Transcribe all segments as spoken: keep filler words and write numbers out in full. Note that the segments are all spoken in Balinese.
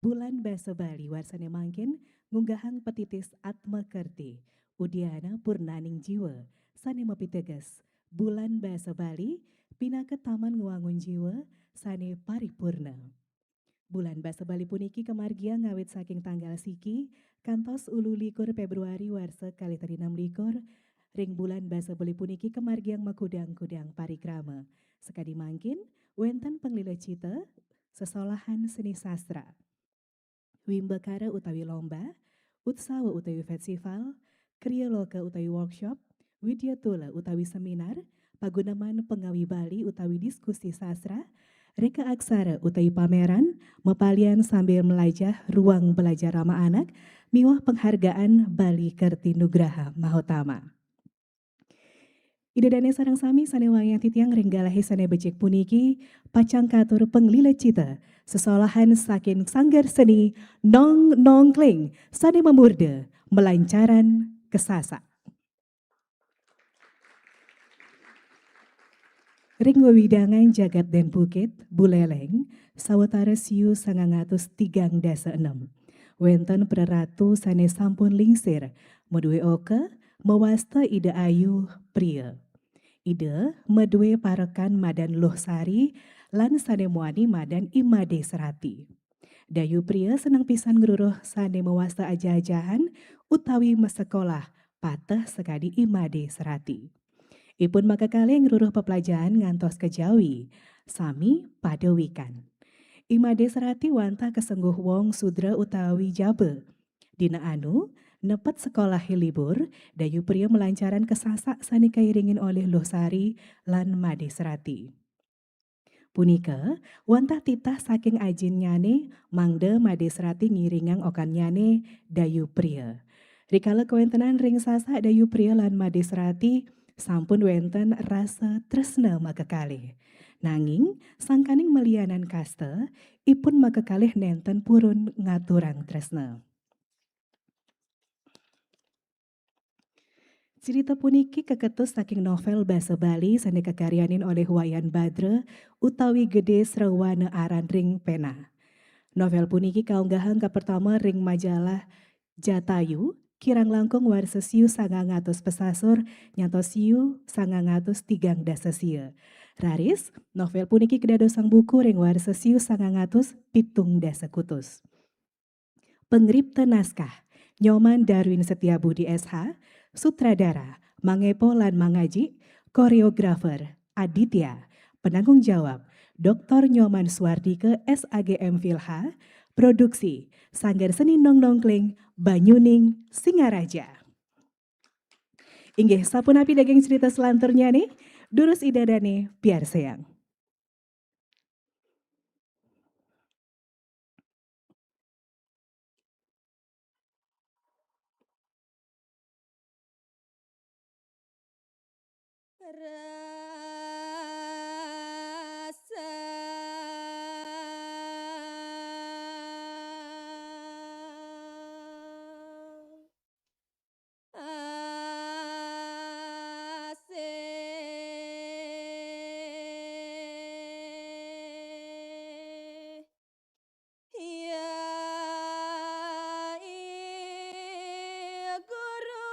Bulan Basa Bali warsane mangkin ngunggahang petitis Atma Kerti, Udiana Purnaning Jiwa, sane mapiteges, bulan basa Bali pinaka taman ngwangun jiwa sane paripurna. Bulan basa Bali puniki kamargiang ngawit saking tanggal siki kantos ulu likur Februari warsa kalih tali enam likur. Ring bulan basa Bali puniki kamargiang makudang-kudang parikrama. Sakadi mangkin, wenten panglila cita, sesolahan seni sastra, wimbakara utawi lomba, utsawa utawi festival, kriya loka utawi workshop, widya tula utawi seminar, paguneman pangawi Bali utawi diskusi sastra, reka aksara utawi pameran, mapalian sambil melajah, ruang belajar ramah anak, miwah penghargaan Bali Kerti Nugraha Mahotama. Ida dane sareng sami sane wangiang titiang ring galahe sane becik puniki, pacang katur panglila cita, sesolahan saking Sanggar Seni Nong Nongkling sane mamurda Melancaran Kesasa. Ring wewidangan jagat Den Bukit, Buleleng, sawatara siu sangang atus tigang dasa enem. Wenten praratu sane sampun lingsir, madue oka, mawasta Ida Ayu Priya. Ida madue parekan madan Luh Sari lan sane muani madan I Made Serati. Dayu Priya seneng pisan ngruruh sane mawasta ajah-ajahan utawi masekolah pateh sakadi I Made Serati. Ipun makakalih ngruruh peplajahan ngantos kejawi, sami pada wikan. I Made Serati wantah kasengguh wong sudra utawi jaba. Dina anu, nepet sekolah libur, Dayu Priya malancaran ka Sasak sane kairingin olih Luh Sari lan Made Serati. Punika wantah titah saking ajinnyane mangda Made Serati ngiringang okannyane Dayu Priya. Rikala kawentenan ring Sasak, Dayu Priya lan Made Serati sampun wenten rasa tresna makakalih. Nanging sangkaning malianan kasta, ipun makakalih nenten purun ngaturang tresna. Crita puniki kaketus saking novel basa Bali sane kakaryanin olih Wayan Badra utawi Gede Srewana Aran ring Pena. Novel puniki kaunggahang kapertama ring majalah Jatayu, kirang langkung warsa siu sangang atus pesasur nyantos siu sangang atus tigang dasa sia. Raris, novel puniki kadadosang buku ring warsa siu sangang atus pitung dasa kutus. Pangripta naskah, Nyoman Darwin Setiabudi S H, sutradara, Mangepo lan Mangaji, koreografer, Aditya, penanggung jawab, Doktor Nyoman Suardike S A G M Filha, produksi, Sanggar Seni Nong Nongkling, Banyuning, Singaraja. Inggih, sapunapi daging crita selanturnyane, durus Ida dane piarsayang. Rasa asih. Ya, i guru.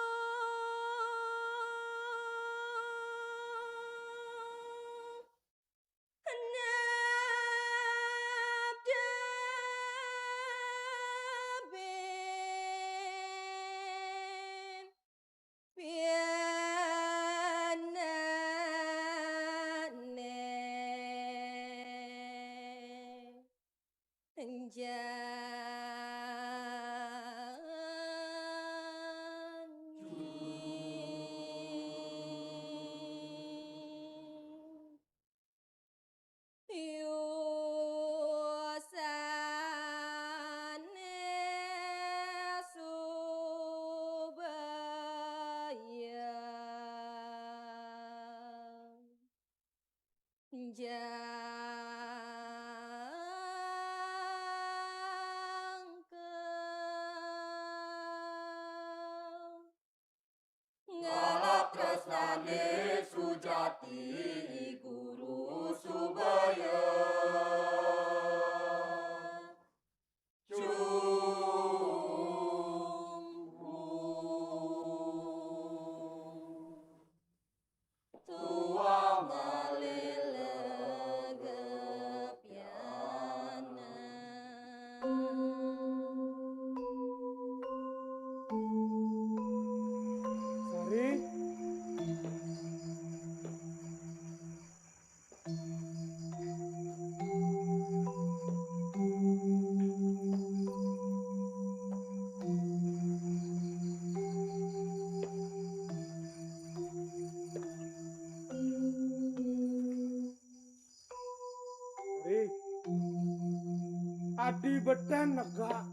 Adi betén negak.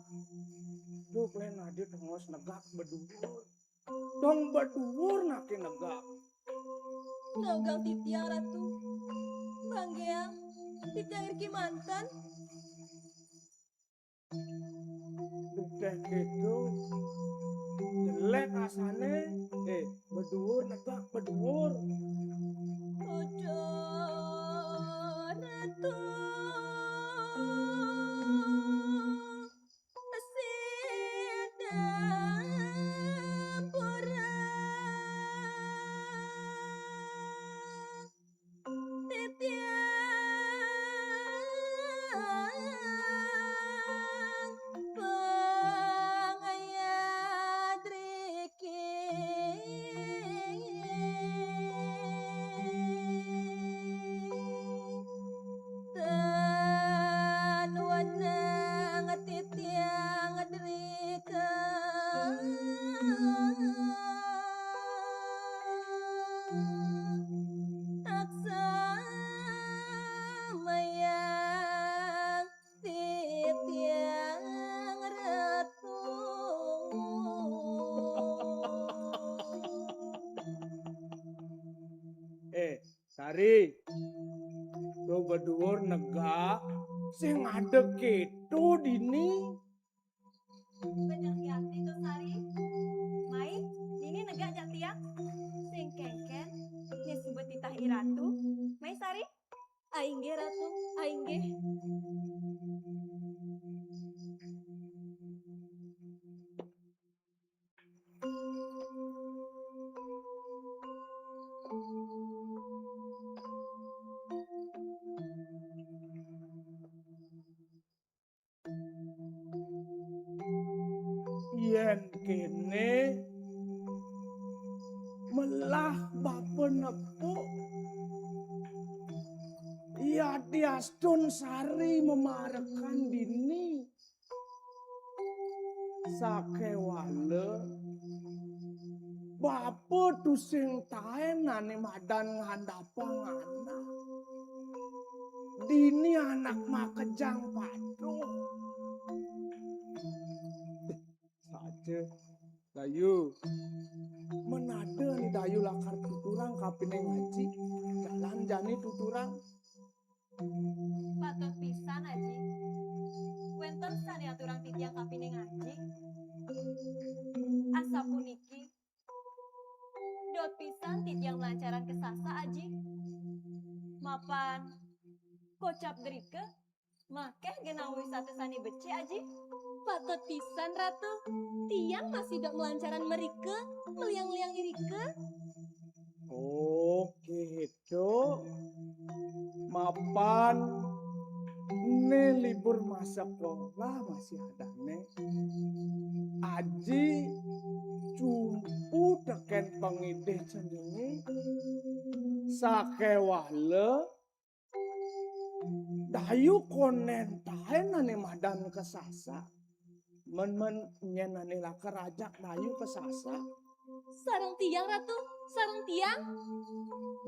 Duh, lén adi tongos negak beduur. Dong beduur naké negak. Nogang titiang, Ratu. Banggéang, titiang iriki manten. Udah gitu, jelek asané, eh, beduur, negak beduur. Aduh, Ratu. Sida pura titiang pangayat riki. Tan wenang titiang drika. Aksamayang titiang Ratu. Eh, Sari, to beduur negak, sing ada kéto dini. Bener ati to, Sari. Mai, dini negak jak tiang. Sing kénkén, nyén suba titah I Ratu. Mai, Sari. Ainggih, Ratu, ainggih. Yén kéné, melah bapa nepuk, yadiastun Sari mamarekan dini. Sakéwala bapa tusing taén ané madan ngandapang anak. Dini anak makejang patuh. Saja, Dayu. Men ada ané Dayu lakar tuturang kapining aji, jalan jani tuturang. Patut pisan, Aji. Wénten sané aturang titiang kapining Aji. Asapuniki, dot pisan titiang malancaran ka Sasak, Aji. Mapan kocap drika, makéh genah wisata sané becik, Aji. Patut pisan, Ratu. Tiang masih dot malancaran mrika, maliang-liang irika. Oh, kéto. Mapan né libur masekolah masih adané. Aji cumpu tekén pangidih ceningé. Sakéwala Dayu kondén taén ané madan ka Sasak. Men, men, nyén ané lakar ajak Dayu ka Sasak. Sareng tiang, Ratu, sareng tiang.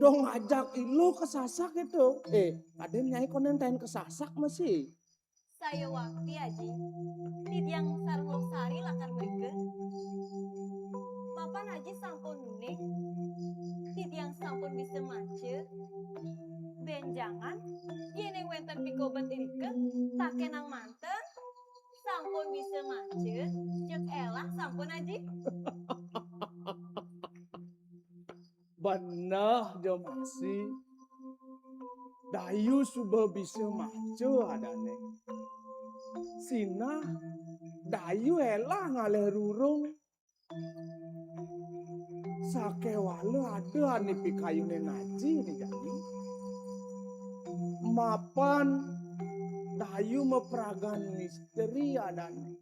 Dong ajak ilu ka Sasak kéto. Eh, adén Nyai kondén taén ka Sasak masih. Saya wakti, Aji. Titiang sareng Luh Sari lakar mrika. Mapan Aji sampun uning, titiang sampun bisa maca. Bénjangan, yén wénten pikobet irika, takénang manten. Sampun bisa maca, cék élah sampun, Aji. Beneh, Jomasi. Dayu suba bisa maca adané. Sinah, Dayu élah ngalih rurung. Sakéwala ada ané pikayunin aji né jani. Mapan Dayu mapragan misteri adané.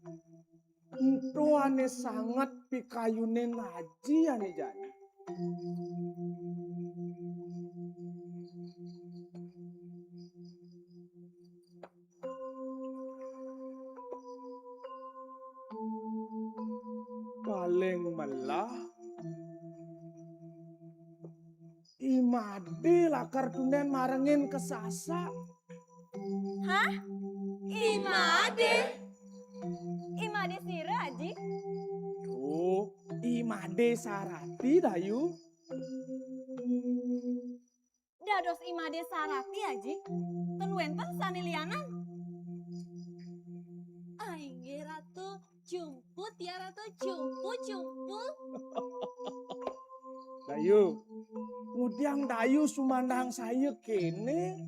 Ento ané sanget pikayunin aji ané jani. Paling melah, I Madé lakar tundén marengin ka Sasak. Hah? Imade. Imade sira, Aji? Oh, Imade Sarati, Dayu. Dados Imade Sarati, Aji? Ten wenten sane lianan? Ah, inggih, Ratu. Cumput ya, Ratu. Cumput, cumput. Dayu, ngudiang Dayu sumandang saya kene?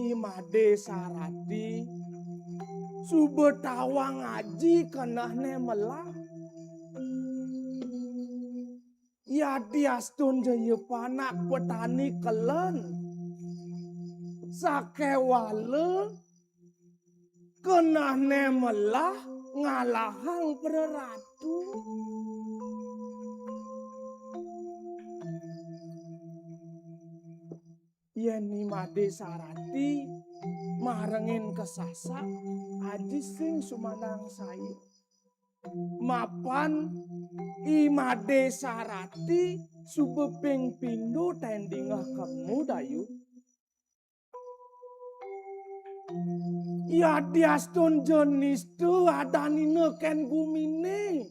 Imade Sarati suba tawang aji kenehne melah. Yadiastun ja ia panak petani kelen, sakewala kenehne melah ngalahang praratu. Yen Imade Sarati marengin kasasak, aji sing sumandang saya. Mapan Imade Sarati suba ping pindo tendingeh kemu, Dayu. Yadiastun ja nista adanina ken gumine,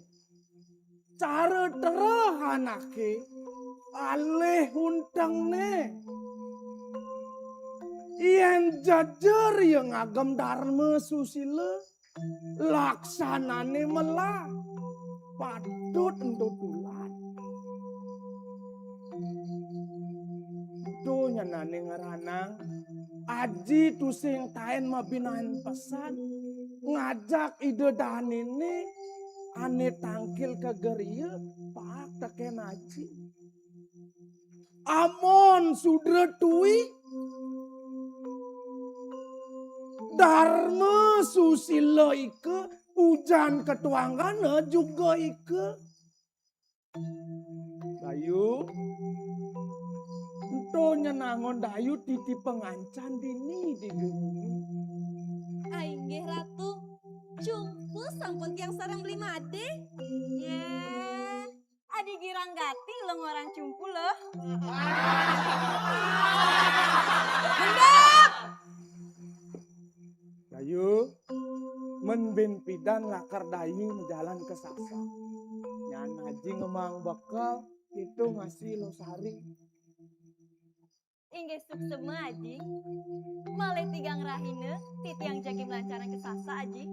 cara tereh anake alih untengne. Yen jejer ia ngagem darma susila, laksanane melah, patut ento tulad. Ento nyenane ngranang, aji tusing taen mabinaen pesan, ngajak ida danene ane tangkil ka geria paak teken aji. Amon sudra tui, darma susila ika, pujan katuanggana juga ika. Dayu, ento nyenangon Dayu titi pangancan dini di gumi. Ah, inggih, Ratu. Cumput sampun tiang sareng Bli Made. Yeh. Adi girang gati lo ngorang cumpu lo. Mendep! Dayu, men bin pidan lakar Dayu majalan ka Sasak. Nyan aji ngemaang bekel, itu masih lo sari. Inggih suksema, Aji. Malih tigang rahina, titiang jagi malancarang ka Sasak, Aji.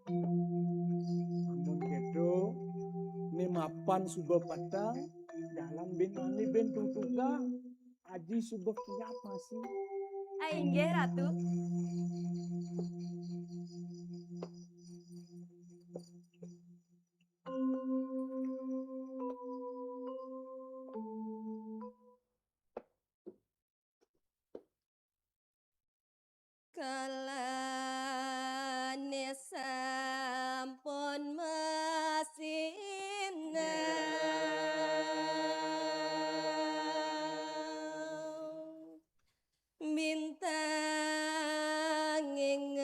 Amun keto, ne mapan suba peteng, jalan bin mani bin tutugang, aji suba kiap masih. Ah, inggih, Ratu. Kalane sampun masinau, bintang ing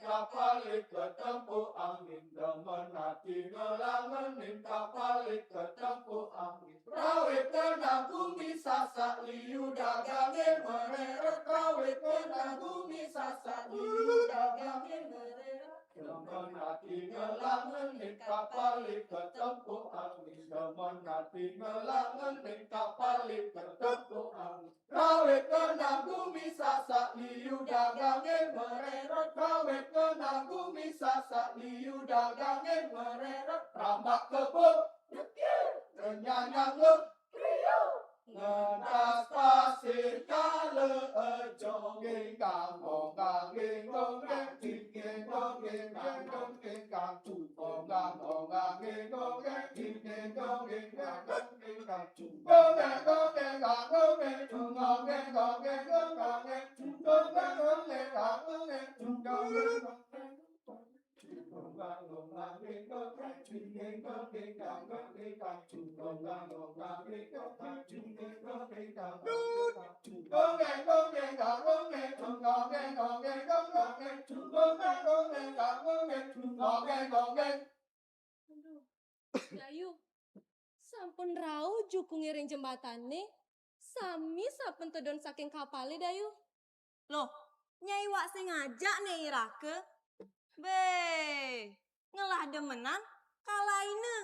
Kapale katempuh angin, demen ati ngelangenin. Kapale katempuh angin, rawe kena gumi Sasak, liu dagange mereret. Rawe kena gumi Sasak, liu dagange mereret. Demen ati ngelangenin. Kapale katempuh angin, demen ati ngelangenin. Kapale katempuh angin, rawe kena gumi Sasak, liu dagange mereret. Rawe kena gumi Sasak, liu dagange mereret. Rambak kebo, yekir, renyanyang lo, kriu. Ngentas pasir kala ejo, genggang gonggang, genggong geng, geng, geng, geng, geng, geng, geng, geng, gong, gang, gong, gang, genggong geng, geng, gong, geng, gang, gong, geng, gang. Aduh, Dayu, sampun rauh jukunge ring jembatane, sami sampun tedun saking kapale, Dayu. Loh, Nyai wak sing ngajak ne iraka? Be, ngelah demenan kalaina.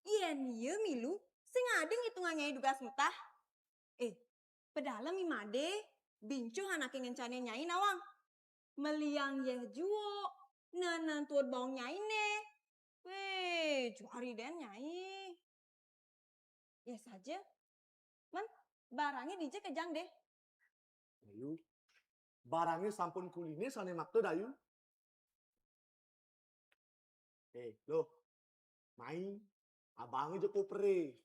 Yen iya milu, sing adi ngitungang Nyai dugas metah. Eh, pedalem i made, bincuh anake ngencane Nyai nawang. Meliang yeh juo, nenen tuut baong Nyai ne. Weh, juari den Nyai. Yeh saja. Men, barange dija kejang deh? Dayu, barange sampun kuline sane makta, Dayu. Eh, loh. Mai, abange ja kopere.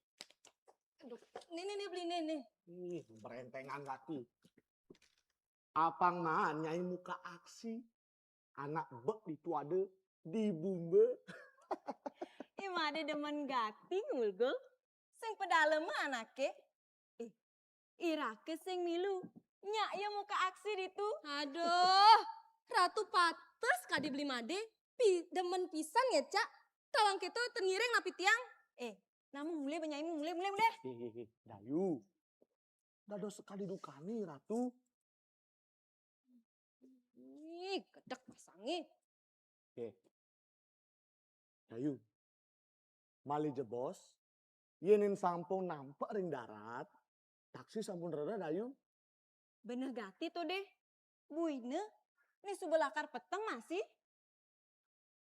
Aduh, ne, ne, ne, beli ne, ne. Ih, berentengan gati. Apang maan Nyai muka aksi. Anak bek ditu ada di bumbe. Ih, made demen gati ngulgul. Sing pedalem anake. Eh, irake sing milu. Nyak ya muka aksi ditu. Aduh, Ratu pates kadi beli made. Pi, demen pisan ngecak. Tawang keto tengiring napi tiang. Eh, namu mule benyaimu, mule, mule, mule. Eh, eh, eh, Dayu. Dados sekadi dukani, Ratu. Ih, gedek pasange. Oke. Dayu. Malih jebos, yenin sampun nampek ring darat, taksi sampun rereh, Dayu. Beneh gati to, deh. Buina, ne suba lakar peteng masih.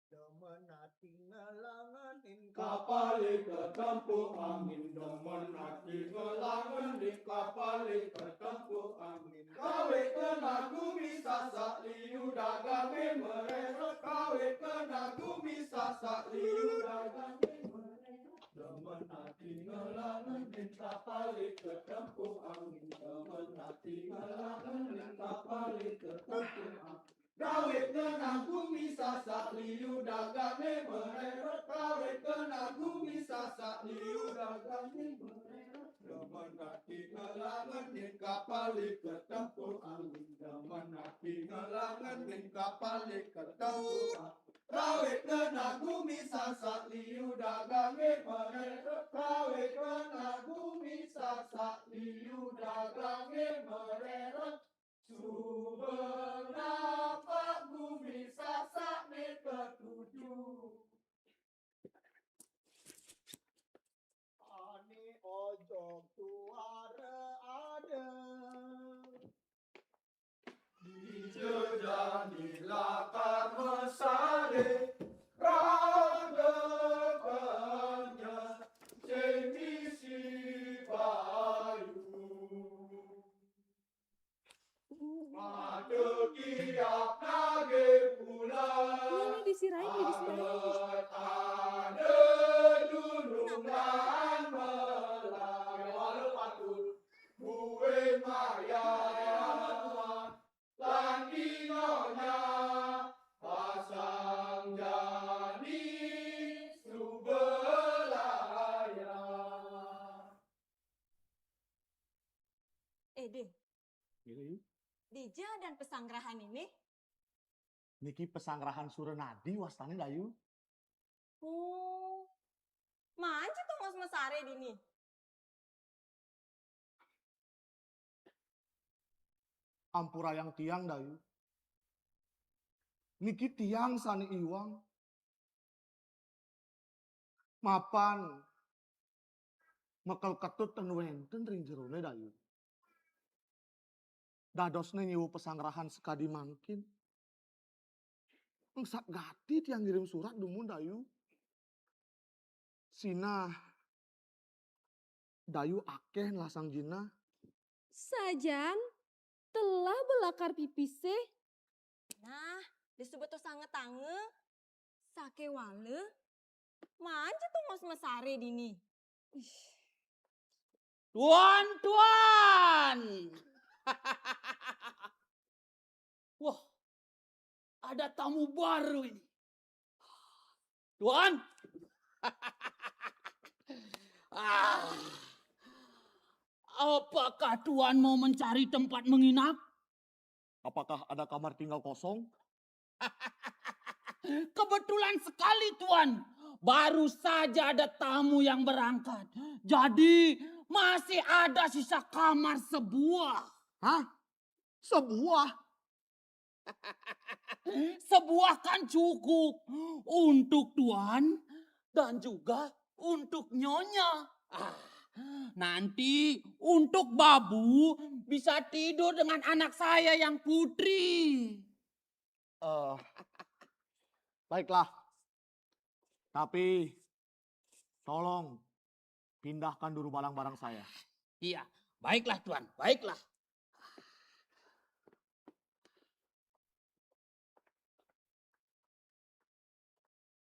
Demen ati ngelangenin kapale katempuh angin, demen ati ngelangenin kapale katempuh angin. Kawe kena gumi Sasak, liu dagange mereret. Kawe kena gumi Sasak, liu dagange mereret. Demen ati ngelangenin kapale katempuh angin, demen ati ngelangenin kapale katempuh angin. Kawe kena gumi Sasak, liu dagange mereret. Kawe kena gumi Sasak, liu dagange mereret. Demen ati ngelangenin kapale katempuh angin, demen ati ngelangenin kapale katempuh angin. Kawe kena gumi Sasak, liu dagange mereret. Kawe kena gumi Sasak, liu dagange mereret. Suba napak gumi Sasak ne katuju. Ani ojok tuara ada. Dija jani lakar masare, raga kanya sing misi bayu. Mata kiap nage pulang. Ini, ini disirahin, ini disirahin. Ada dulungan melai. Walau patut buin maya. Lan dinonya pasang jani subelayang. Eh, Ding. Iya, Yu. Dija dan pesanggrahan ini? Niki pesanggrahan Suranadi wastane, Dayu. Oh, maan Cetongos masare dini? Ampurayang tiang, Dayu. Niki tiang sane iwang. Mapan mekel ketut ten wenten ring jerone, Dayu. Dadosne nyuwun pesanggrahan sakadi mangkin. Engsat gati tiang ngirim surat dumun, Dayu. Sinah Dayu akeh nlasang jinah. Sajan, telah belakar pipise. Nah, disebut sangetanga, sakewala, maan Cetongos masare dini. Tuan, tuan. Wah, ada tamu baru ini. Tuan. Ah, apakah tuan mau mencari tempat menginap? Apakah ada kamar tinggal kosong? Kebetulan sekali, Tuan. Baru saja ada tamu yang berangkat. Jadi, masih ada sisa kamar sebuah. Hah? Sebuah? Sebuah kan cukup untuk Tuan dan juga untuk Nyonya. Ah, nanti untuk Babu bisa tidur dengan anak saya yang putri. Eh, baiklah. Tapi tolong pindahkan dulu barang-barang saya. Iya, baiklah, Tuan, baiklah.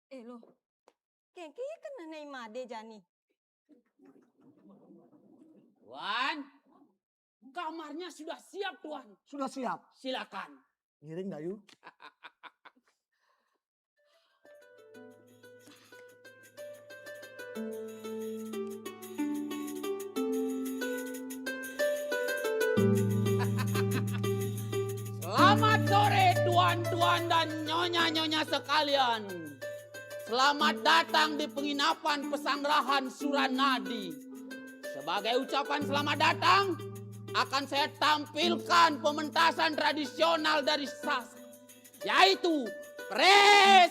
Eh, loh. Kengki kenana imade jani. Tuan, kamarnya sudah siap, Tuan. Sudah siap. Silakan. Ngiring, Dayu. Selamat sore, tuan-tuan dan nyonya-nyonya sekalian. Selamat datang di penginapan Pesanggrahan Suranadi. Sebagai ucapan selamat datang, akan saya tampilkan pementasan tradisional dari Sasak, yaitu Presean.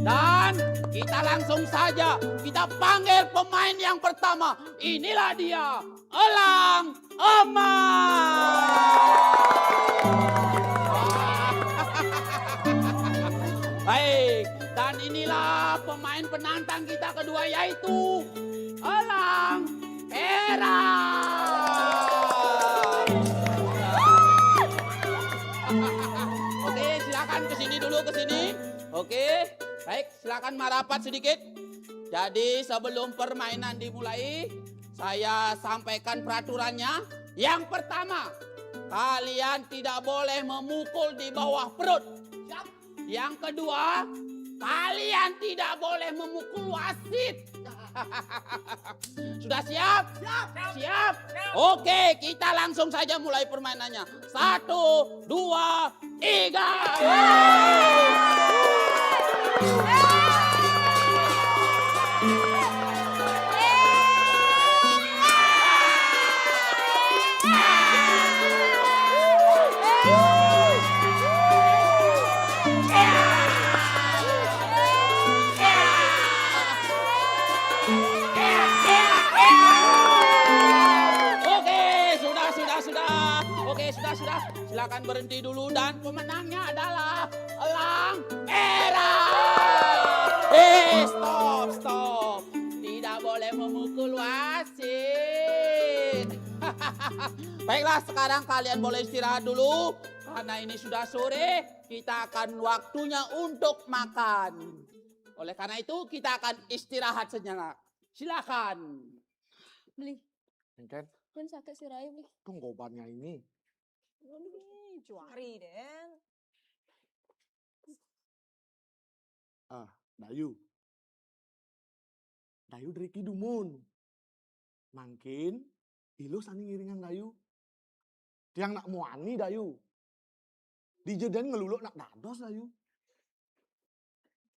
Dan kita langsung saja, kita panggil pemain yang pertama. Inilah dia, Elang Emas. Baik, dan inilah pemain penantang kita kedua, yaitu Elang Perak. Oke, silakan ke sini dulu, ke sini. Oke, baik, silakan merapat sedikit. Jadi, sebelum permainan dimulai, saya sampaikan peraturannya. Yang pertama, kalian tidak boleh memukul di bawah perut. Siap. Yang kedua, kalian tidak boleh memukul wasit. Sudah siap? Siap. Siap? Siap. Oke, kita langsung saja mulai permainannya. Satu, dua, tiga. Oke, sudah, sudah, sudah. Oke, sudah, sudah. Silakan berhenti dulu dan pemenangnya adalah Elang Merah. Eh, stop, stop. Tidak boleh memukul wasit. Baiklah, sekarang kalian boleh istirahat dulu. Karena ini sudah sore, kita akan waktunya untuk makan. Oleh karena itu, kita akan istirahat sejenak. Silakan. Beli. Engken? Pun sakit sirahe, Beli. Tunggobannya ini. Ih, juari, Den. Ah, Dayu. Dayu driki dumun. Mangkin, iluh sane ngiringang Dayu. Tiang nak muani, Dayu. Dija den ngeluluk nak dados, Dayu.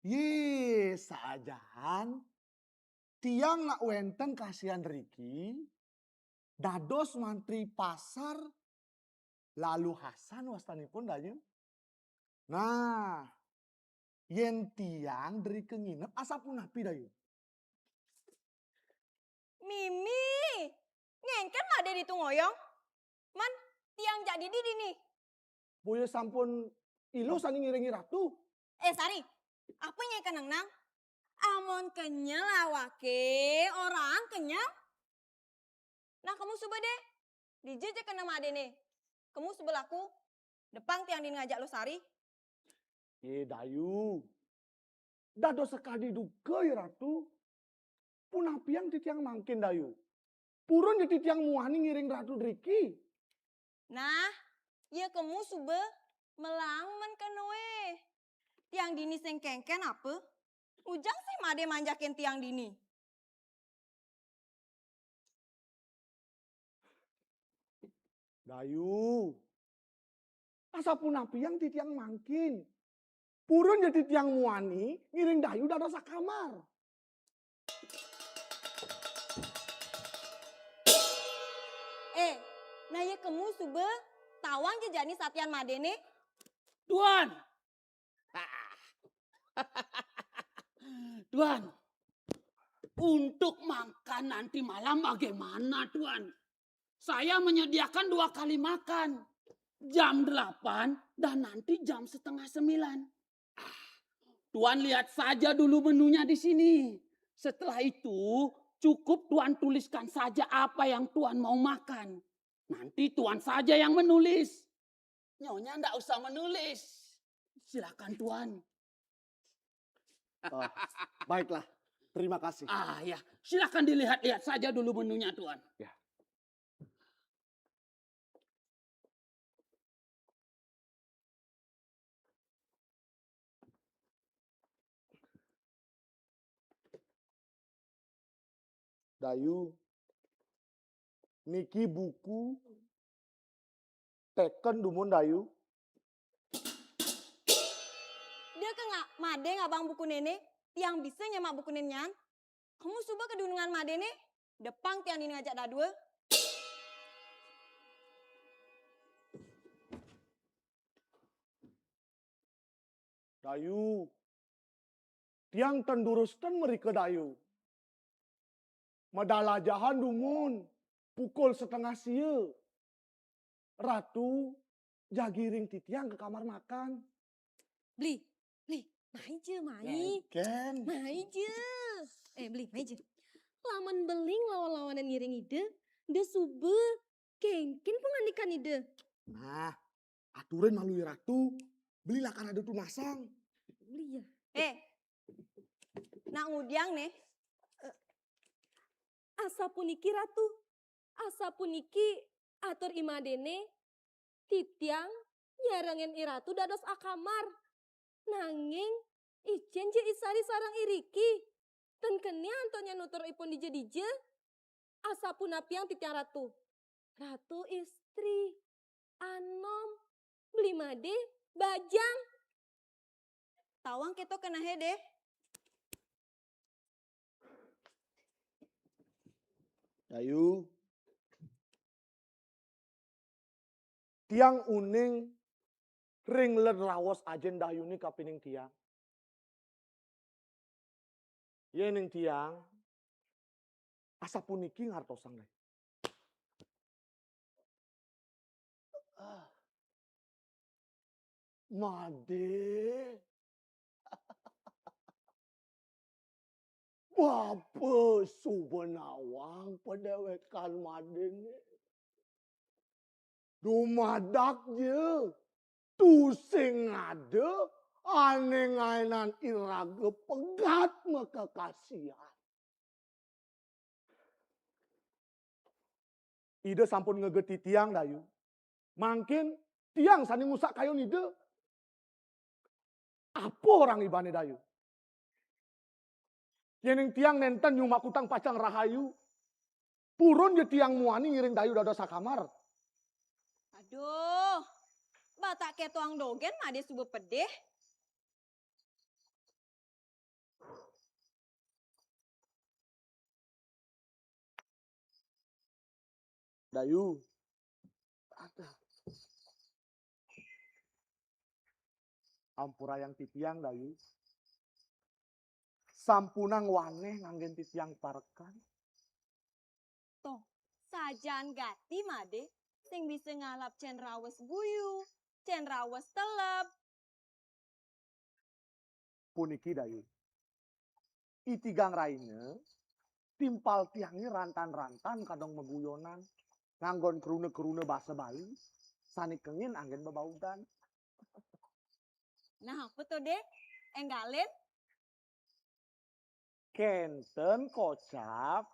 Yé, sajan tiang nak wénten kasihan riki, dados mantri pasar Lalu Hasan wastanipun, Dayu. Nah, yén tiang drika nginep asapunapi, Dayu? Mimi, ngéngkén Madé ditu ngoyong? Man, tiang jak didi dini. Boya sampun iluh sané ngiring Ratu. Eh, Sari, apa nyai kenang nang? Amun kenyel awaké, orang kenyel. Nah, kamu suba deh. Dija ja kena Madéné. Kamu suba laku. Depang tiang dini ngajak Luh Sari. Yé, Dayu. Dados sakadi duka, ya Ratu. Punapiang titiang mangkin, Dayu? Purun ja titiang muani ngiring Ratu driki. Nah, ya kamu suba melang men kenoé. Tiang dini sing kéngkén apa? Ujang sih Madé manjakin tiang dini. Dayu. Asapunapiang titiang mangkin? Purun ja titiang muani ngiring Dayu dados sakamar. Eh, nah ya kamu suba tawang ja jani satian Madéné. Tuan. Tuan, untuk makan nanti malam bagaimana, Tuan? Saya menyediakan dua kali makan. Jam delapan dan nanti jam setengah sembilan. Ah, Tuan lihat saja dulu menunya di sini. Setelah itu, cukup Tuan tuliskan saja apa yang Tuan mau makan. Nanti Tuan saja yang menulis. Nyonya ndak usah menulis. Silakan, Tuan. Oh, baiklah, terima kasih. Ah, ya. Silakan dilihat-lihat saja dulu menunya, Tuan. Ya. Dayu, niki buku teken dumun, Dayu. Dia ke nga-, Madé ngabang buku néné, tiang bisa nyemak buku nén nyan. Kamu suba ke dunungan Madéné, depang tiang dini ngajak dadua. Dayu, tiang ten durusten mrika, Dayu. Madalajahan dumun pukul setengah sia. Ratu jagi ring titiang ke kamar makan. Beli, beli, mai ja, mai. Kénkén. Mai ja. Eh, beli, mai ja. Lamun beli lawan-lawanan ngiring Ida, da suba kénkén pangandikan Ida. Nah, aturin malu ya Ratu. Beli lakar ada tunasang. Beli ya. Eh, nak ngudiang nih. Eh, asapuniki Ratu. Asapuniki atur I Madéné, titiang nyarengin I Ratu dados akamar. Nanging icén ja I Sari sareng iriki. Ten keni antuk nyan nutur ipun dija-dija. Asapunapiang titiang Ratu. Ratu istri, anom, beli Madé, bajang. Tawang kéto kenehé deh. Dayu. Tiang uning ring led raos ajin Dayu ni kapining tiang. Yéning tiang, asapuniki ngartosang, Dayu. Ah. Madé. Bapa suba nawang padéwékan Madéné. Dumadak ja, tusing ada ané ngaénan iraga pegat makakasihan. Ida sampun ngegeti tiang, Dayu. Mangkin tiang sané ngusak kayun Ida. Apa orang ibané, Dayu? Yéning tiang nénten nyumakutang pacang rahayu, purun ja tiang muani ngiring Dayu dados sakamar. Duh, batak ketoang dogén madé suba pedih. Dayu. Aduh. Ampurayang titiang, Dayu. Sampunang waneh nganggén titiang parekan. Toh, sajaan gati madé sing bisa ngalap cendrawes guyu, cendrawes teleb. Puniki, Dayu. Itigang raina, timpal tiangé rantan-rantan kadang maguyonan, nganggon kruna-kruna basa Bali, sané kengin anggén bebaudan. Nah, apa to, Dé? Énggalin? Kénten kocap,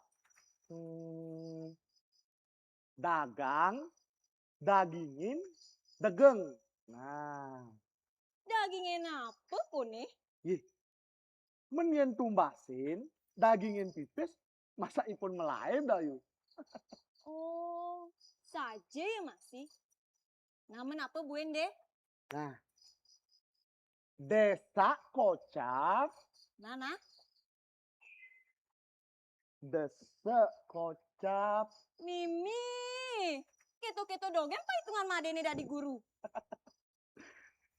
hmm, dagang, dagingin, degeng. Nah. Dagingin apa koné? Yih, men yén tumbasin, dagingin pipis, masa ipun malaib, Dayu? Oh, saja ya masih. Namen apa buin, Dé? Nah, desa kocap. Nah, nah. Desa kocap. Mimi, keto-keto dogén paitungan madéné dadi guru.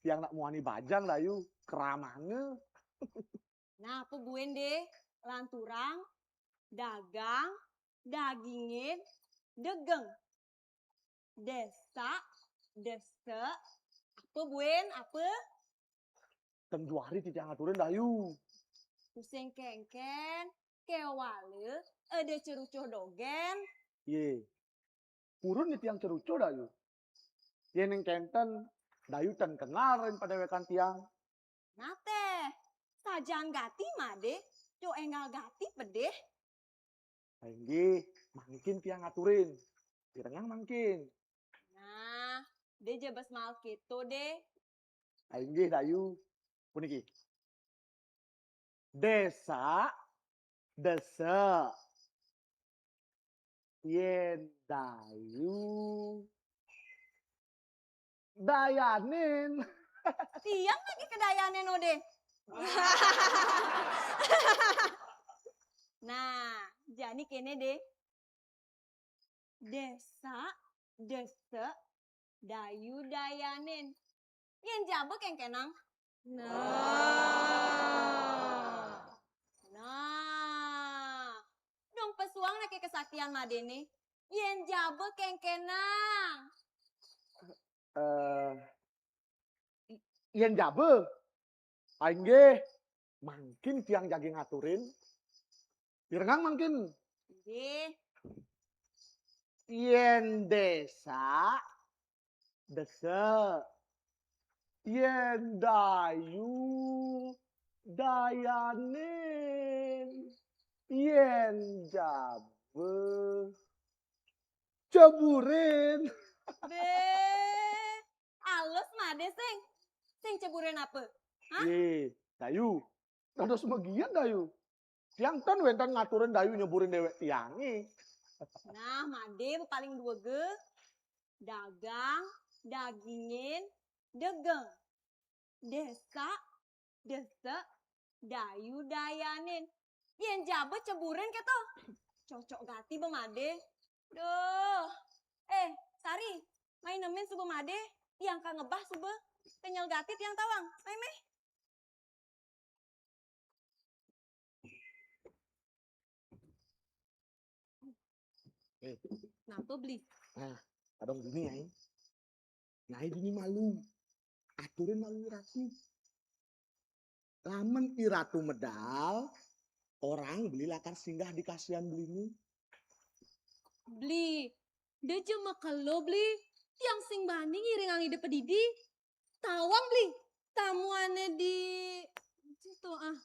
Tiang nak muani bajang, Dayu, keramana. Nah, apa buin, Dé? Lanturang, dagang, dagingin, degeng. Desa, desa, apa buin, apa? Ten juari titiang aturin, Dayu. Pusing kéngkén, kéwala, ada cerucuh dogén. Yé, purun titiang cerucuh, Dayu. Yén ning kénten, Dayu ten kenal ring padéwékan tiang. Nah téh, sajaan gati madé, jo énggal gati pedih. Inggih, mangkin tiang aturin. Pirengang mangkin. Nah, Dé jebes mal kéto, Dé. Inggih, Dayu. Puniki. Desa, desa. Yén Dayu dayanin. Tiang lagi kedayanin, Dé. Nah, jani kéné, Dé. Desa, desa, Dayu dayanin. Yén jaba kéngkénang. Nah. Nah. Dong pesuang naké kesaktian madéné. Yén jaba kéngkénang. Eh, yén jaba. Inggih, mangkin tiang jagi ngaturin. Pirengang mangkin. Inggih. Yén desa, desa. Yén Dayu, dayanin. Yén jaba, ceburin. Béh, alus madé sing. Sing ceburin apa? Hah? Yé, Dayu. Dados magiat, Dayu. Tiang ten wénten ngaturin Dayu nyeburin déwék tiangé. Nah, madé paling dua ge. Dagang, dagingin, degeng. Desa, desa, Dayu dayanin. Yén jaba ceburin kéto. Cocok gati ba madé. Duh. Eh, Sari, mai nemin suba madé. Tiang ka ngebah suba. Kenyel gati tiang tawang. Mai méh. Eh. Napa, Bli? Nah, kadang gini, Nyai. Nyai dini malu. Aturin malu Ratu. Lamun I Ratu medal, orang beli lakar singgah di kasihan belini. Bli, da ja makelo, Bli. Tiang sing bani ngiringang Ida padidi. Tawang, Bli. Tamu ané di situ, ah.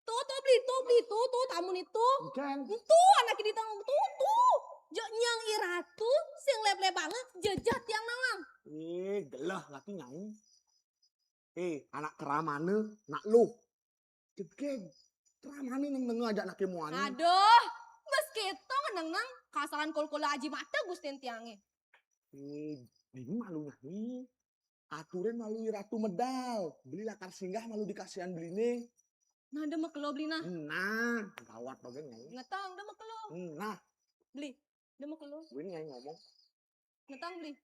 Tuh, tuh, Bli, tuh, Bli, tuh, tuh, tamu nih, tuh. Encén. Tuh, anak di tengah, tuh, tuh. Jok nyang I Ratu, sing leb-leb banget, jejat tiang nawang. Eh, gelah laki Nyai. Eh, anak keramana, nak lu. Jegeg. Keramana neng-neng aja anaknya muani. Aduh, bes kita ngeneng-neng, kasalan kol-kol aji mata gustin tiangnya. Eh, Ini malu nyanyi. Aturan malu Ratu medal. Beli lakar singgah malu dikasihan beliné. Nah, da mekelo beli nah. Nah, gawat bagian nyanyi. Ngetang, da mekelo. Nah. Beli, da mekelo. Gue nyanyi ngomong. Ngetang, beli.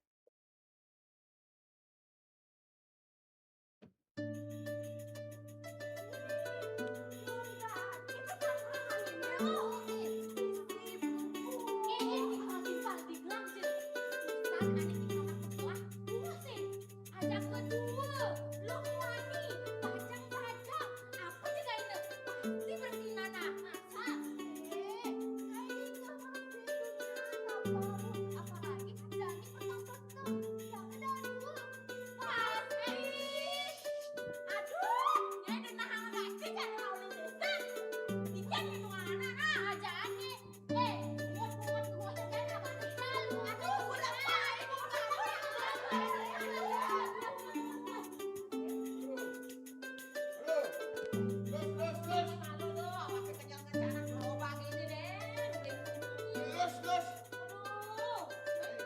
Aduh,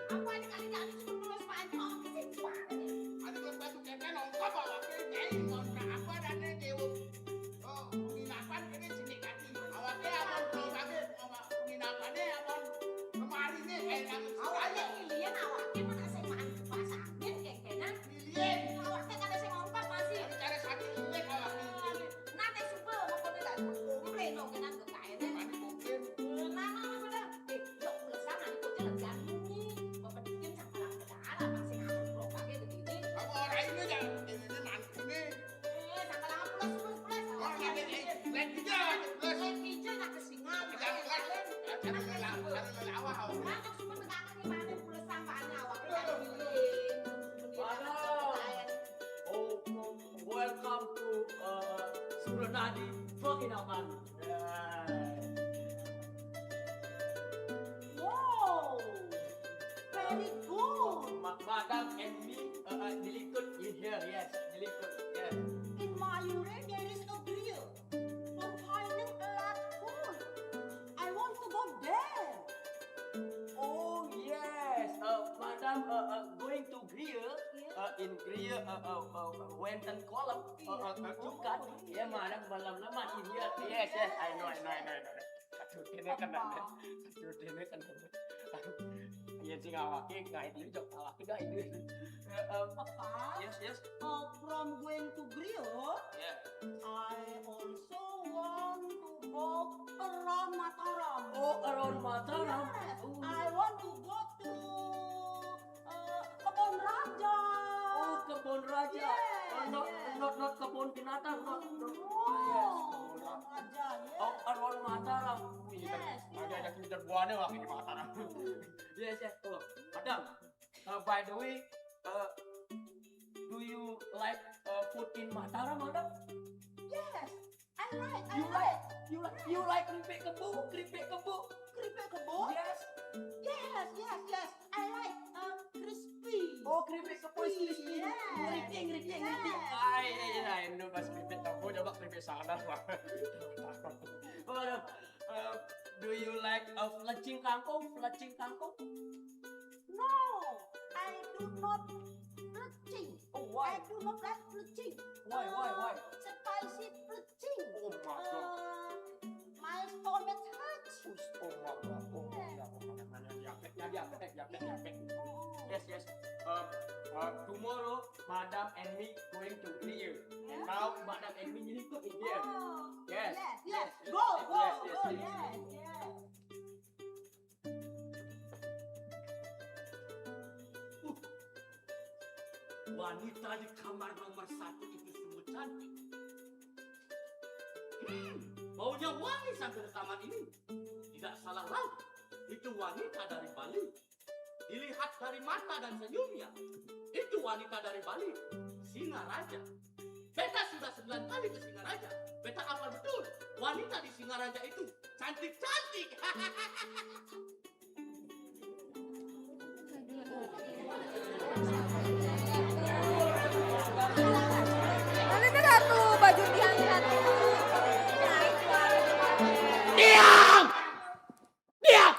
apa ini kali jadi cuma nulis panjang sih? Ada buat batu keke nongkap awaknya, nyai ngontra apa dan dia jawab. Oh, penginapan ini sini kaki. Awaknya apa, kalau kaki, sama penginapannya apa? Kemarin nih, kayak langsung awaknya aja. Pilihan awaknya mana saya makan kipas angin, kayak kena. Pilihan. Awaknya kada saya ngompak masih. Ada cara sakit juga awaknya. Nanti suka, pokoknya dah, komplain, oke, nanti kayak deh. Nanti komplain. Mana, mana, mana? Eh, ya, ulesan, nanti kok jalan-jalan nih. Bapak bikin cakalang bedara, masih ngambek, pakai begini. Apa orang ini ya? Ini, ini mantu nih. Eh, cakalang pulas, pulas, pulas. Oh, iya, iya, iya. Lihat hijau, pulas. Lihat hijau, nak ke singa, jangan, jangan, jangan lelawa, jangan lelawa, awak. Masuk semua negara nih, mana pulas sampahnya, awak. Aduh, aduh. Aduh. Oh, welcome to, uh, Suranadi Penginapan. Wow, very good. Ma-, madam and me, uh, uh, dilikut in here, yes, dilikut, yes. In Mayur, there is a grill. Combining a lot food. I want to go there. Oh, yes, uh, madam, uh, uh, going to grill, uh, in grill, uh, uh, uh, wonton kolam, uh, uh, uh, cukat. Ya, madam, malam lama in here. Yes, yes, I know, I know, I know, I know. Aduh, ini kena deh. Aduh, ini kena deh. Iya, sing awake, nggak ini, jok awake, nggak ini. Eh, eh, apa? Yes, yes. Uh, from going to grill, yeah. I also want to go around Mataram. Oh, around Mataram. Yes, oh. I want to go to Eh, kebun raja. Oh, kebun raja. Yes, oh, not, yes. Not, not kebun binatang, not, not. Oh, yes, kebun raja, yes. Oh, around Mataram. Wih, yes, ada, ada kita buahnya lagi di Mataram. Yes, yes. Oh, madam. Uh, by the way, uh, do you like, uh, food in Mataram, madam? Yes. I like, I like. You like, you like, you like keripik kebo, keripik kebo. Keripik kebo? Yes. Yes, yes, yes. I like, uh, crispy. Oh, keripik kebo is crispy. Yes. Ngeriting, ngeriting, ngeriting. Yes. Ai, ai, ai, Indo pas keripik kebo, coba keripik sana, Pak. Oh, no. Uh, do you like, uh, pelecing kangkung? Pelecing kangkung? No, I do not pelecing. Oh, why? I do not like pelecing. Why, why, why? Uh, spicy pelecing. Oh my God. Uh, my stomach hurts. Oh my God. Oh my God. Mana, mana, diabetes, diabetes, diabetes. Yes, yes. Uh, uh, tomorrow, madam and me going to grill. Yeah? Now, madam and me ini ikut dia. Oh, yes, yes, yes. Go, go, yes, yes, go, yes, yes, yes. Uh, wanita di kamar nomor satu itu sungguh cantik. Hmm, baunya wangi sampai ke kamar ini. Tidak salah lagi, itu wanita dari Bali. Dilihat dari mata dan senyumnya, itu wanita dari Bali, Singaraja. Beta sudah sembilan kali ke Singaraja. Beta hafal betul, wanita di Singaraja itu cantik-cantik. Mana ada satu baju diangkat? Diam! Diam! Diam!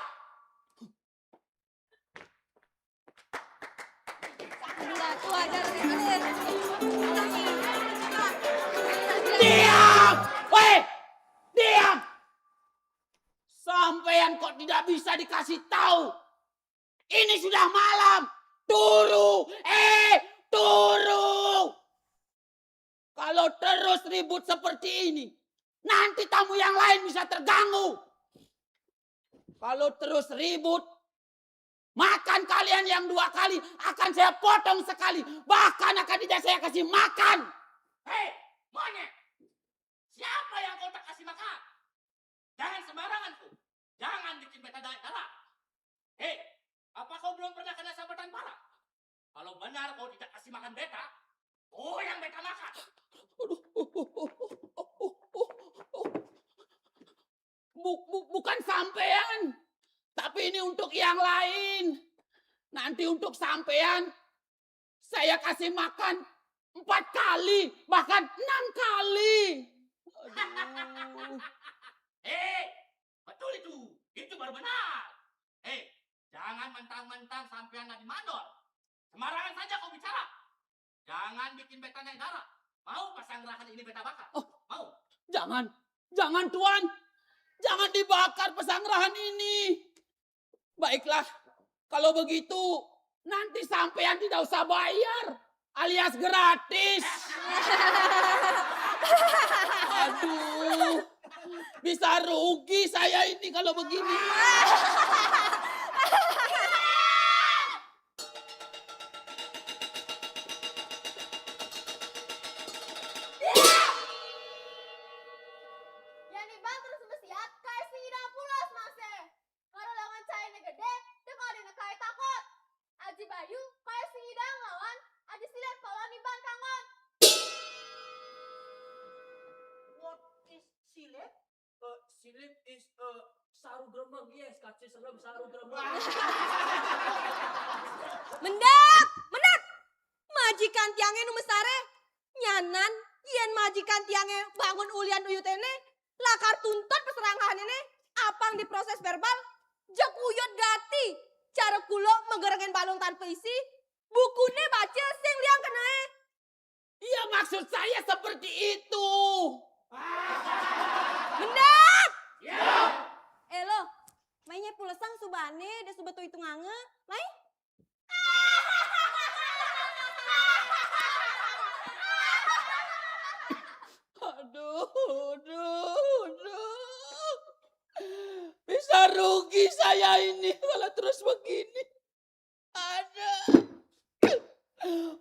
Diam! Weh! Diam! Sampean kok tidak bisa dikasih tahu? Ini sudah malam. Turu! Eh, turu! Kalau terus ribut seperti ini, nanti tamu yang lain bisa terganggu. Kalau terus ribut, makan kalian yang dua kali akan saya potong sekali. Bahkan akan tidak saya kasih makan. Hei, monyet! Siapa yang kau tak kasih makan? Jangan sembarangan kau. Jangan bikin beta naik darah. Hei, apa kau belum pernah kena sambatan parah? Kalau benar kau tidak kasih makan beta, kau yang beta makan. Bu- bu- bukan sampean, tapi ini untuk yang lain. Nanti untuk sampean, saya kasih makan empat kali, bahkan enam kali. Aduh. Hei, betul itu. Itu baru benar. Hei, jangan mentang-mentang sampean lagi mandor. Sembarangan saja kau bicara. Jangan bikin beta naik darah. Mau pasang rahan ini beta bakar? Oh. Mau? Jangan. Jangan, Tuan. Jangan dibakar pasang rahan ini. Baiklah, kalau begitu nanti sampean tidak usah bayar alias gratis. Aduh, bisa rugi saya ini kalau begini. Yang iban terus mesiat, kayak si ngidang pulas, Mas, eh. Kalau lawan cai ne gede, dia kalau ada kayak takut. Aji Bayu, kayak si ngidang lawan Aji Silet kalau niban kangon. What is silet? Eh, silet is, eh, saru gremeng, yes, kaci serem saru gremeng. Mendak, mendak. Majikan tiangnya nu mesare. Nyanan, yen majikan tiangnya bangun ulian uyut ene, lakar tuntut peserangkahan ene, apang diproses verbal, jek uyut gati. Cara kulo menggerengin balung tanpa isi, bukune baca sing liang kenae. Iya, maksud saya seperti itu. Mendak! Ya. Eh, lo, mainnya pulesang subane, dia subat tu itu ngange. Mai? Aduh, aduh, aduh. Bisa rugi saya ini kalau terus begini. Aduh. Aduh,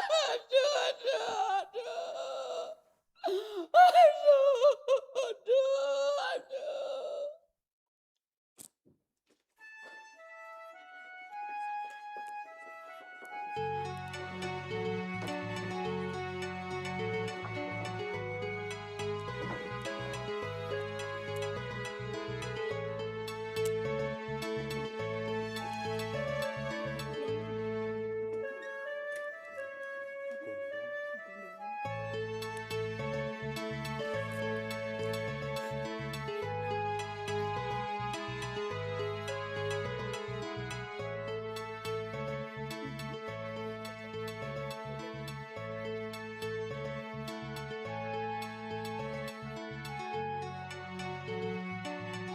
aduh, aduh, aduh. Aduh, aduh, aduh.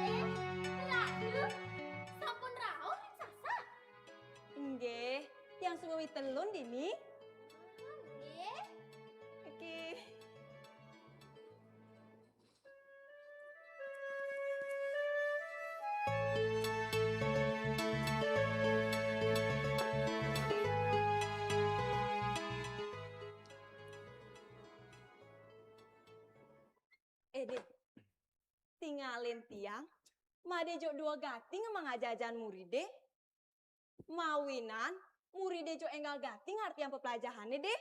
Eh, Ratu, sampun rauh ring sasar? Inggih, tiang sumewi telun dini. Inggih. Oke. Eh, Dek. Tingalin tiang, made jok dua gati ngemang ajajan muride. Mawinan, muride jok enggal gati ngartian pepelajahane, Dek.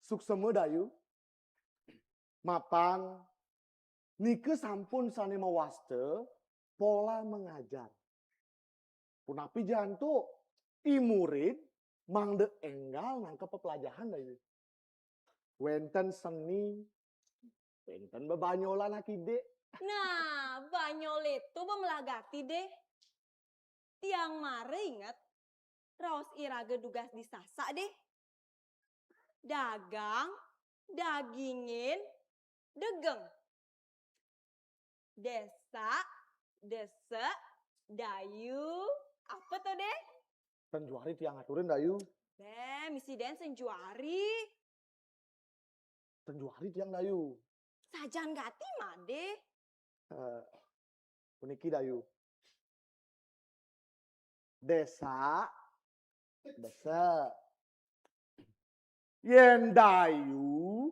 Suksema, Dayu. Mapan, nika sampun sane mawasta pola mengajar. Punapi jantuk, i murid mangda enggal nangkep pepelajahan, Dayu. Wenten seni, wenten bebanyolan akidik. Nah, banyole to bemelah gati, Dek. Tiang mara inget, raos iraga dugas di Sasak deh. Dagang, dagingin, degeng. Desa, desek, dayu, apa to deh? Sanjuari tiang aturin dayu. Beh, misi den sanjuari. Sanjuari tiang dayu. Sajan gati made. Eh, puniki dayu. Desa, desa. Yen dayu,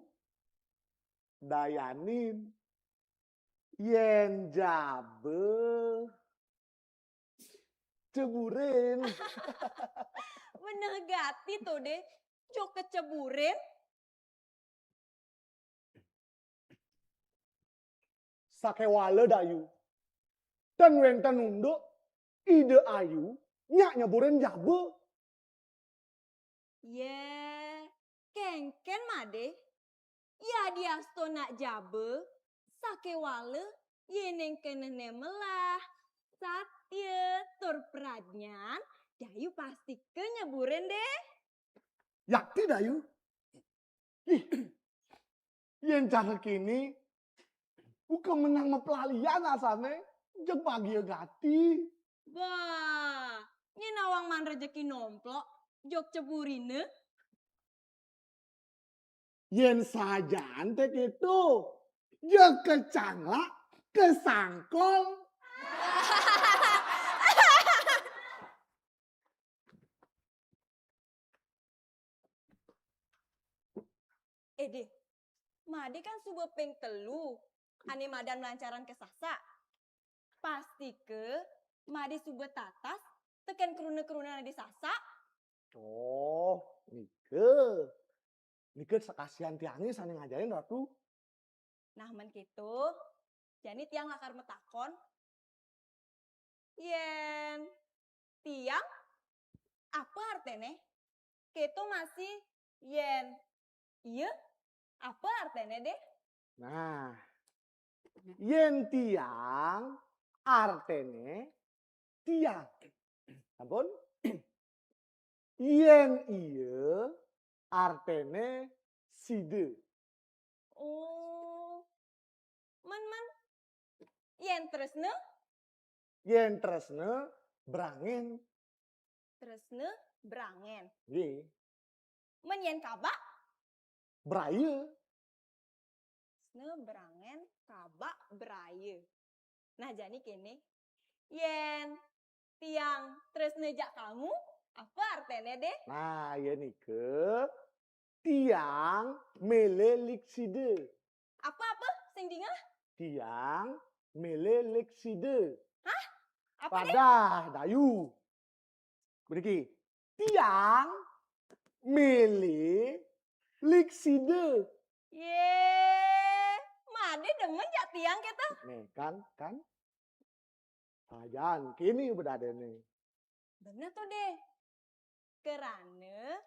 dayanin. Yen jaba, ceburin. Beneh gati to deh, jok keceburin. Sakewala dayu. Ten wenten unduk, ida ayu, nyak nyeburin jaba. Ye, kengken made. Ya diasto nak jaba, sakewala, yeneng kenehne melah, satya, tur pradnyan, dayu pastika nyeburin deh. Yakti dayu. Ih, yen cara kini, buka menang meplalian asane, jeg bagia gati. Bah, nyen awang maan rejeki nomplok, jok ceburine. Yen sajan te keto, jeg kecanglak, kesangkol. Eh deh, made kan suba ping telu, ane madan melancaran ke Sasak. Pastika made suba tatas teken kruna-kruna ane di Sasak. Oh, nika. Nika sakasian tiange sane ngajahin, Ratu. Nah, men keto, jani tiang lakar matakon. Yen tiang, apa artene? Keto masih yen iya, apa artene deh? Nah, yen tiang artene tiang. Ampun? Yen iya artene sida. Oh, men, men. Yen tresna? Yen tresna, brangen. Tresna brangen. Nggih. Men yen kabak? Braya. Tresna brangen, kabak, braya. Nah, jani kene. Yen tiang tresna jak kamu, apa artene deh? Nah, yen nika, tiang mele lik sida. Apa-apa? Sing dingeh? Tiang mele lik sida. Apa deh? Padah, dayu. Mriki, tiang mele lik sida. Ye, made demen jak tiang keto. Nih, kan, kan? Sajan kini bedadene. Bener to deh. Kerana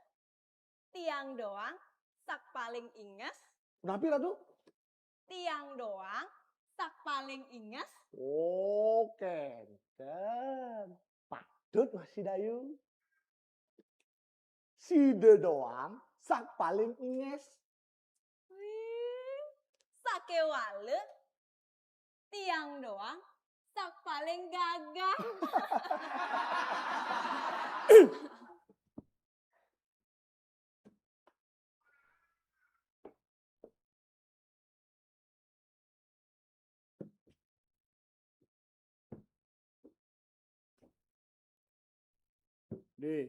tiang doang sak paling inges. Napi, Ratu? Tiang doang sak paling inges. Oh, kenten. Patut masih dayu. Sida doang sak paling inges. Wih, sakewala tiang doang sak paling gagah. Deh,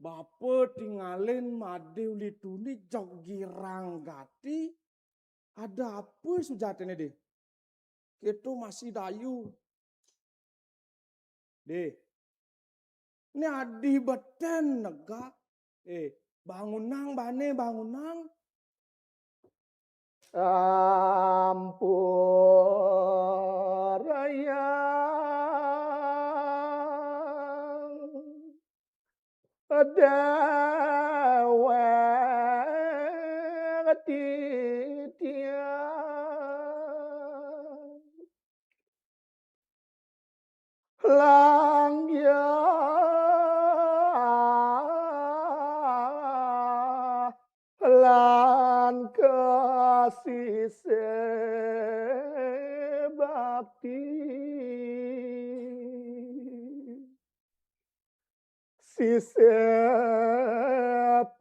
bapa tingalin made uli tuni jok girang gati, ada apa sujatine, deh? Keto masih dayu. Deh, ne adi beten negak. Eh, bangunang bane, bangunang. Ampurayang dewek titiang. Lang Isep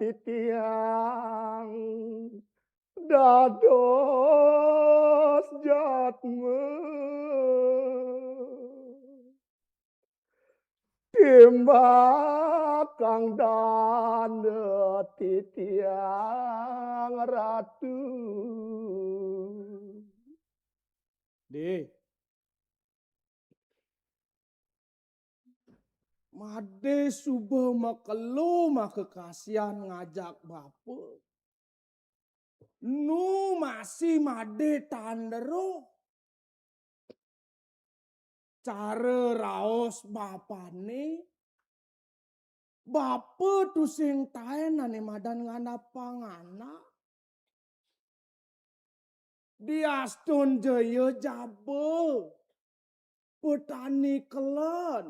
titiang dados jatme. Timbak kang danda titiang ratu. Dih. Made suba makelo makakasian ngajak bapa. Nu masih made tandero. Cara raos bapane, bapa tusing taen ane madan ngandapang anak. Diastun jaya jaba, petani kelen,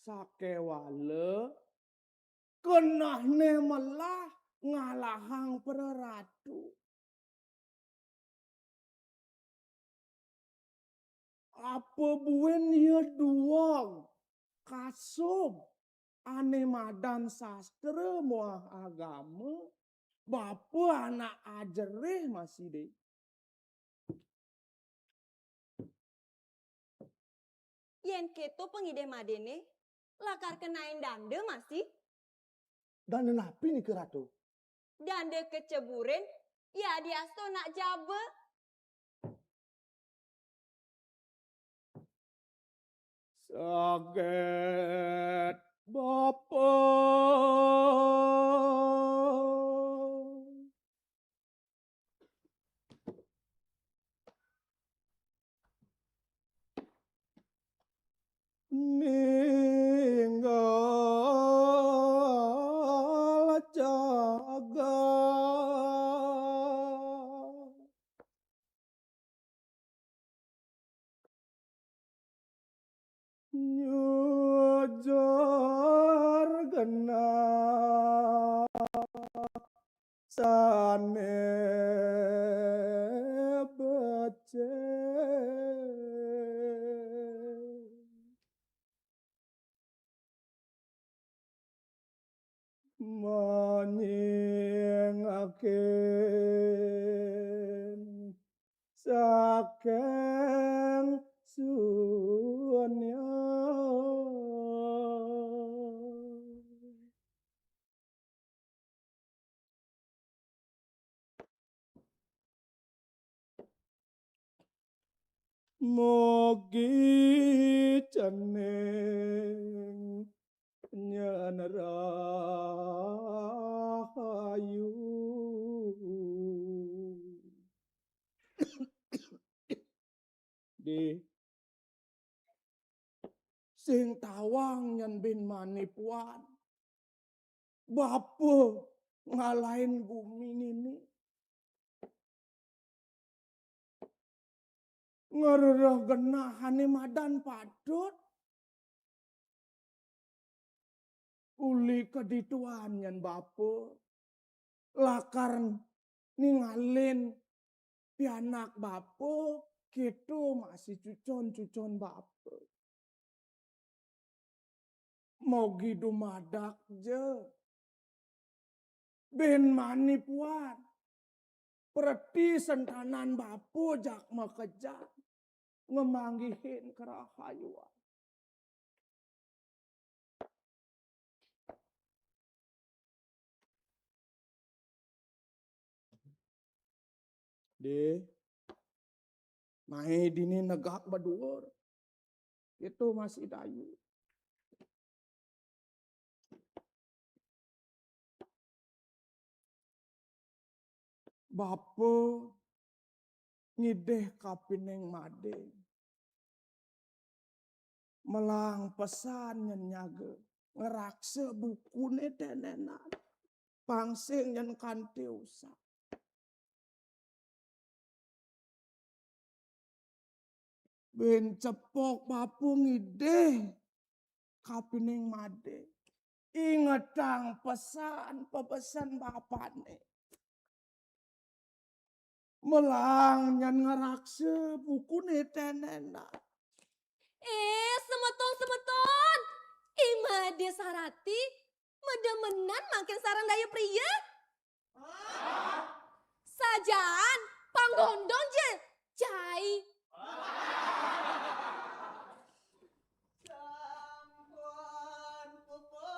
sakewala kenehne melah ngalahang praratu. Apa buin ia dueg kasub ane madan sastra muah agama, bapa anak ajerih masih dih. Yen keto pangidih madene, lakar kenain danda masih? Danda napi nika, Ratu? Danda kaceburin, yadiastun nak jaba. Saget bapa. Ninggal jagat. Nyujur genah sane becik. Manyingakin saking sunya. Mugi cening nyen rahayu. Di sing tawang nyen bin mani puan. Bapa ngalahin gumi nini. Ngrereh genahane madan patut. Uli kedituan nyen bapa lakar ningalin pianak bapa, keto masih cucon-cucon bapa. Mogi dumadak ja. Bin mani puan. Preti sentanan bapa jak makejang. Ngemanggihin kerahayuan. Dih, mai dini negak baduur. Itu masih dayu. Bapa ngidih kapining made. Melang pesan nyen nyaga ngraksa bukune tenenan. Pang sing nyen kanti usah. Bin cepok bapa ngidih kapining made. Ingetang pesan, pepesan bapane. Melang nyen ngraksa bukune tenenan. Eh, semeton, semeton. Ih, made Sarati, medemenan mangkin sareng Dayu Priya? Sajaan, panggondong ja, cai. Sampun puput.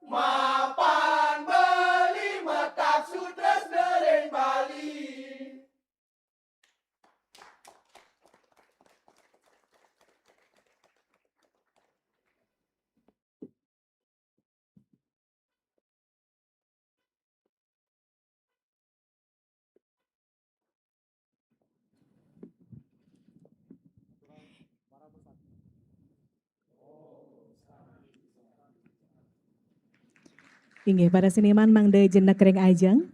Mapan Bali, matap sutras dereng Bali. Inggih, para seniman mangda jenek ring ajeng.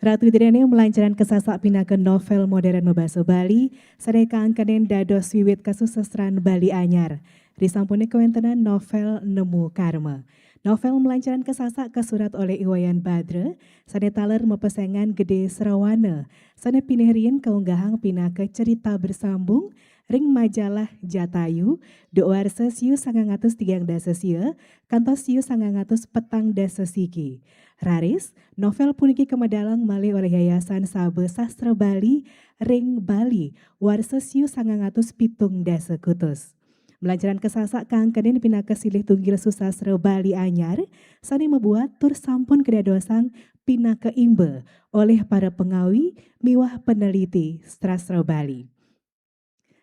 Ratu Hidriani malancaran kasasak pinaka novel modern mabasa Bali, sane kaangkenin dados wiwit kasusastran Bali Anyar. Risampune kawentenan novel Nemu Karma. Novel malancaran kasasak kasurat olih I Wayan Badra, sane taler mapesengan Gede Srawana, sane pinih riin kaunggahang pinaka cerita bersambung ring majalah Jatayu, duk warsa siu sangang atus tigang dasa sia, kantos siu sangang atus petang dasa siki. Raris, novel puniki kamedalang malih olih Yayasan Saba Sastra Bali ring Bali, warsa siu sangang atus pitung dasa kutus. Malancaran kasasak kaangkenin pinaka silih tunggil susastra Bali Anyar, sane mabuat tur sampun kadadosang pinaka imba olih para pangawi miwah peneliti sastra Bali.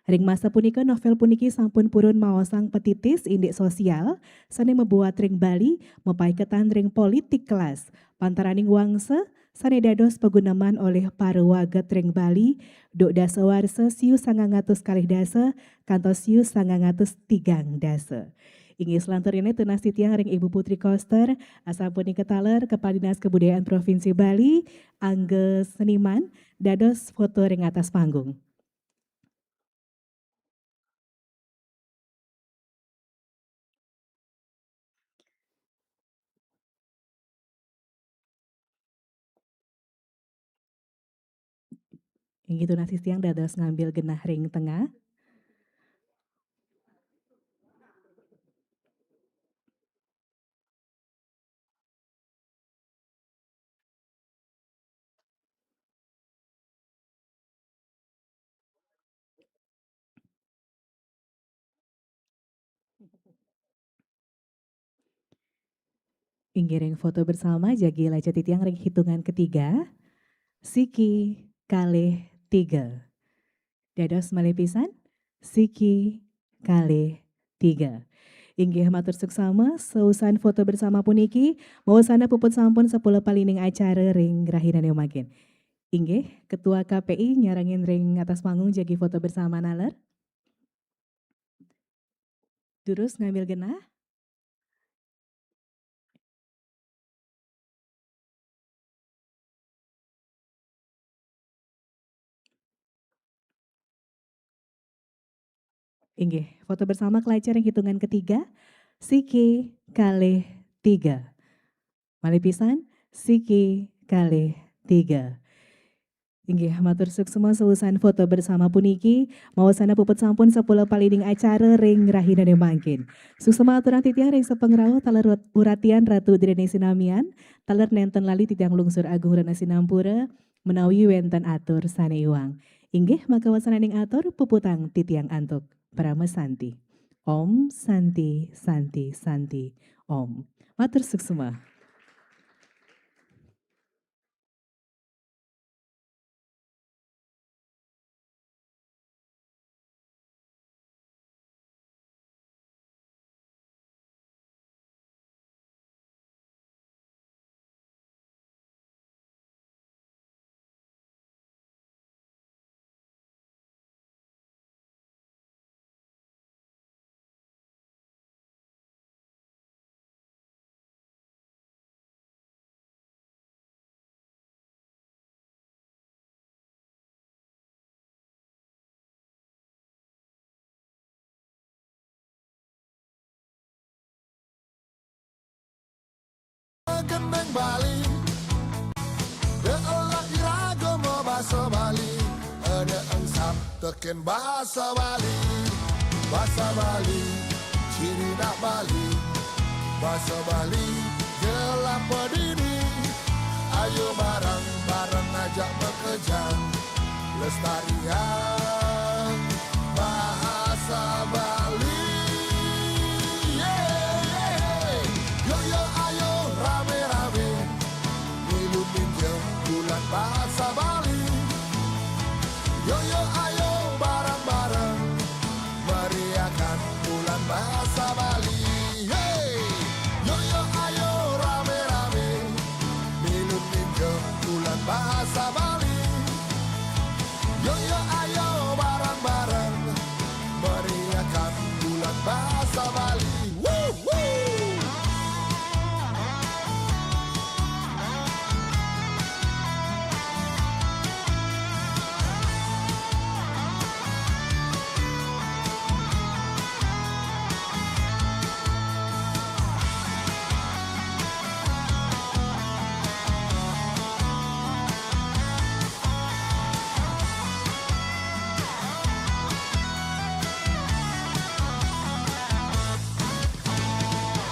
Ring masa punika, novel puniki sampun purun maosang petitis indik sosial sane mabuat ring Bali mapaiketan ring politik kelas, pantaraning wangsa sane dados paguneman olih para waget ring Bali, duk dasawarsa siu sangang atus kalih dasa kantos siu sangang atus tigang dasa. Inggih, selanturnyané tunas titiang ring Ibu Putri Koster, asapunika taler Kepala Dinas Kebudayaan Provinsi Bali, angga seniman, dados foto ring atas panggung. Inggih tunas titiang dados ngambil genah ring tengah. Inggih ring foto bersama, jagi lacet titiang ring hitungan ketiga. Siki, kalih, tiga. Dados malih pisan, siki, kalih, tiga. Inggih, matur suksma, sausan foto bersama puniki, mawasana puput sampun sapulapalining acara ring rahinané mangkin. Inggih, Ketua K P I nyarengin ring atas panggung jagi foto bersama naler. Durus ngambil genah. Inggih, foto bersama kalacet ring hitungan ketiga. Siki, kalih, tiga. Malih pisan, siki, kalih, tiga. Inggih, matur suksma sausan foto bersama puniki, mawasana puput sampun sapulapalining acara ring rahinané mangkin. Suksma aturang titiang ring sapangrauh taler uratian Ratu Hidriani sinamian, taler nénten lali titiang lungsur agung rena sinampura, menawi wénten atur sané iwang. Inggih, makawasananing atur puputang titiang antuk parama santi. Om Santi, Santi, Santi, Om. Matur suksma. Bali. Dek elak iraga mo basa Bali. Ada engsap teken basa Bali. Basa Bali, ciri nak Bali. Basa Bali, gelap pedini. Ayo bareng-bareng ajak bekerja. Lestarian bahasa Bali. Yeah, yeah. Yo, yo, ayo rame-rame. Milu minjem bulan bahasa Bali. Yo, yo, ayo bareng-bareng. Meriahkan bulan bahasa Bali. Hey! Yo, yo, ayo rame-rame. Milu minjem bulan bahasa Bali. Yo, yo, ayo bareng-bareng. Meriahkan bulan bahasa Bali. Woo, woo!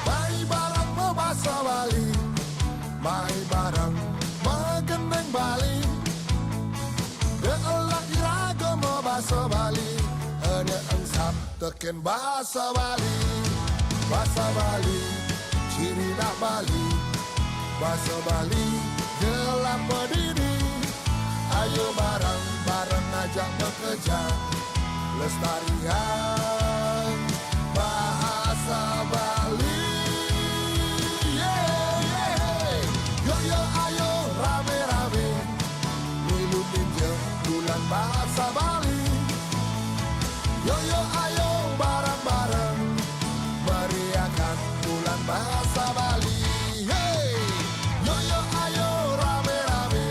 Mai bareng bebasa Bali, mai bareng megeneng Bali. Dek elak iraga mo basa Bali, ada engsap teken basa Bali. Basa Bali, ciri nak Bali. Basa Bali, gelap pedini. Ayo bareng-bareng ajak bekerja. Lestarian bahasa Bali. Yeah, yeah. Yo, yo, ayo rame-rame. Milu minjem bulan bahasa Bali. Yo, yo, ayo bareng-bareng. Meriahkan bulan bahasa Bali. Hey! Yo, yo, ayo rame-rame.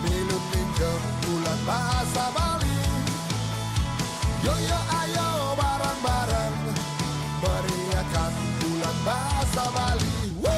Milu minjem bulan bahasa Bali. Yo, yo, ayo bareng-bareng. Meriahkan bulan bahasa Bali. Woo!